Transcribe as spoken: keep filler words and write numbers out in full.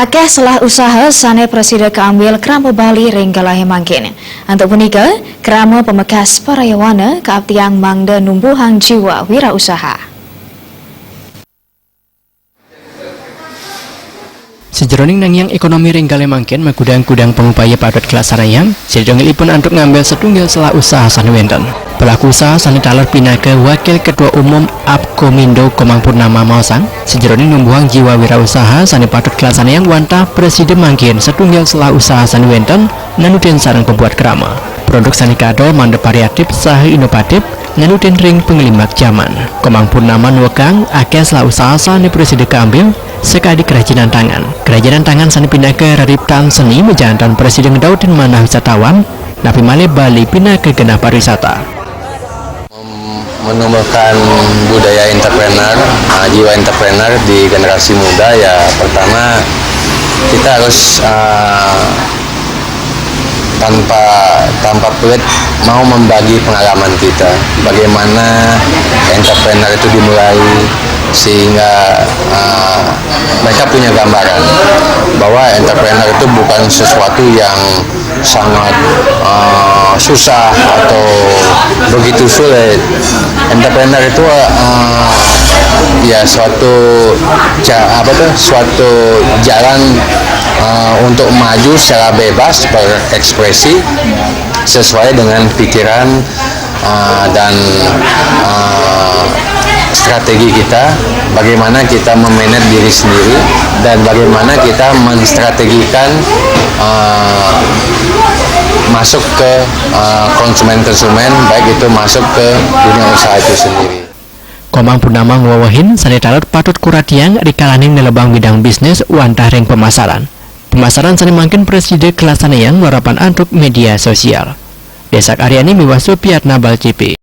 Akéh selah usaha sané prasida kaambil krama Bali ring galahé mangkin. Antuk punika, krama pamekas parayawana kaaptiang mangda numbuhang jiwa wirausaha. Sajeroning nangiang ékonomi ring galahé mangkin, makudang-kudang pangupaya patut kalaksanayang, sadurungipun antuk ngambil satunggal selah usaha sané wénten. Pelaku usaha sané taler pinaka Wakil Ketua Umum Apkomindo Komang Purnama maosang, sajeroning numbuhang jiwa wirausaha sané patut kalaksanayang wantah prasida mangkin satunggal selah usaha sané wénten, nanutin sareng pabuat krama. Produk sané kadol mangda variatif saha inovatif, nanutin ring panglimbak jaman. Komang Purnama nuekang akéh selah usaha sané prasida kaambil, sakadi kerajinan tangan. Kerajinan tangan sané pinaka reriptan seni majanten prasida ngedautin manah wisatawan, napi malih Bali pinaka genah pariwisata. Menumbuhkan budaya entrepreneur, ah, jiwa entrepreneur di generasi muda, ya, pertama, kita harus, ah, tanpa tanpa pelit mau membagi pengalaman kita, bagaimana entrepreneur itu dimulai, sehingga, ah, mereka punya gambaran bahwa entrepreneur itu bukan sesuatu yang sangat, eh, susah atau begitu sulit. Entrepreneur itu, eh, ya, suatu ja- apa tuh suatu jalan, eh, untuk maju secara bebas berekspresi sesuai dengan pikiran, eh, dan, eh, strategi kita, bagaimana kita memanage diri sendiri, dan bagaimana kita menstrategikan, eh, masuk ke, eh, konsumen-konsumen, baik itu masuk ke dunia usaha itu sendiri. Komang Purnama ngwewehin sané taler patut kuratiang rikalaning nelebang bidang bisnis wantah ring pemasaran. Pemasaran sané mangkin prasida kalaksanayang nglarapan antuk media sosial. Désak Aryani miwah Supiatna Balcipi.